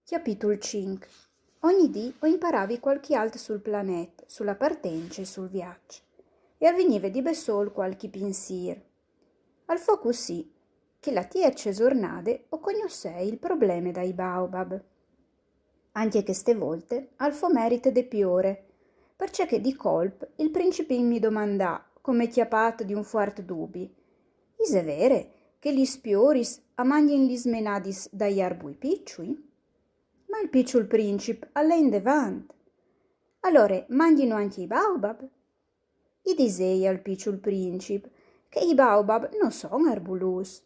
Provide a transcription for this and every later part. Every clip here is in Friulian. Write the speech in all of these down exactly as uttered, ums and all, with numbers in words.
Cjapitul cinc. Ogni dì o imparavi cualchi alt sul planet, su la partence e sul viaç. E al vignive di bessôl cualchi pinsîr. Al fo cussì che la tierce zornade o cognossei il probleme dai baobab. Ancje cheste volte al fo merite de piore, parcè che di colp il principin mi domandà, come cjapât di un fuart dubi: «Ise vere che lis pioris a mangjin lis menadis dai arbui piçui?» Ma il piçul princip al lè indevant: «Alore mangjino ancje i baobab?» I disei al piçul princip che i baobab no son arbulus,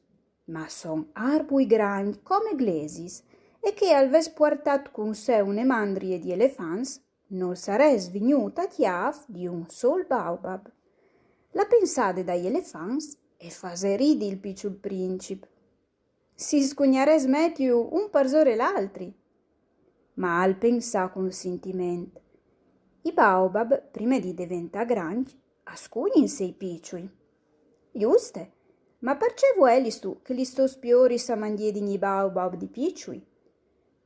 ma son arbui grancj come glesis, e che al ves puartât cun se une mandrie di elefants, nol sarès vignût a cjâf di un sôl baobab. La pensade dai elefants e fasè ridi il piçul princip. Si scugnarès metiu un parsore l'altri. Ma al pensà cun sintiment: «I baobab, prime di deventâ grancj, a scugnin se i piçui.» «Juste, ma parcè vuelistu che lis tôs pioris a mangjedin i baobab di piçui?»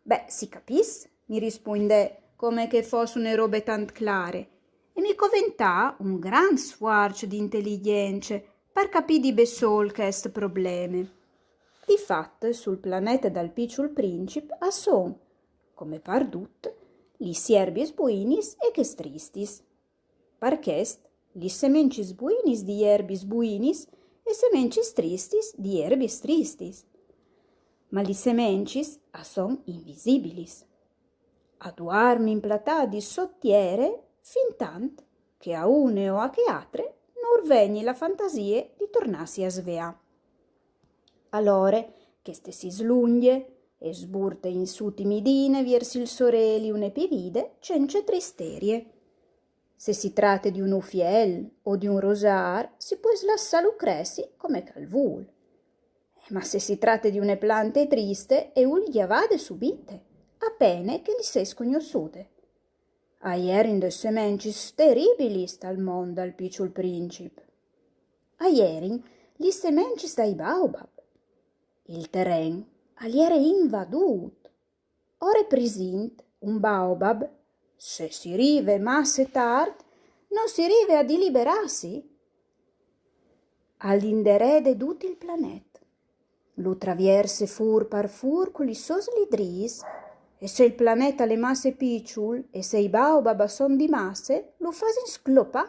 «Beh, si capìs», mi rispuindè, come che e fos une robe tant clare, «e mi coventà un grant sfuarç di inteligjence par capî di bessôl chest probleme. Di fat, sul planet dal piçul princip a son, come pardut, lis jerbis buinis e chês tristis. Par chest, lis semencis buinis di jerbis buinis e semencis tristis di jerbis tristis. Ma lis semencis a son invisibilis. A duarmin platadis sot tiere, fintant che a une o a chê altre nol vegni la fantasie di tornâsi a sveâ.» Alore cheste si slungje e sburte in sù timidine viers il soreli une pievide cence tristerie. Se si trate di un ufiel o di un rosâr, si pues lassâlu cressi come che al vûl. Ma se si trate di une plante triste, e vûl gjavade subite, a pene che lis ès cognossude. A jerin des semencis teribilis tal mont dal piçul princip. A jerin lis semencis dai baobab. Il teren al jere invadût. Ore prisint, un baobab, se si rive masse tart, no si rive a diliberâsi. Al inderede dut il planet. Lu travierse fûr par fûr cu lis sôs lidrîs, e se il planet al è masse piçul e se i baobab a son di masse, lu fasin sclopâ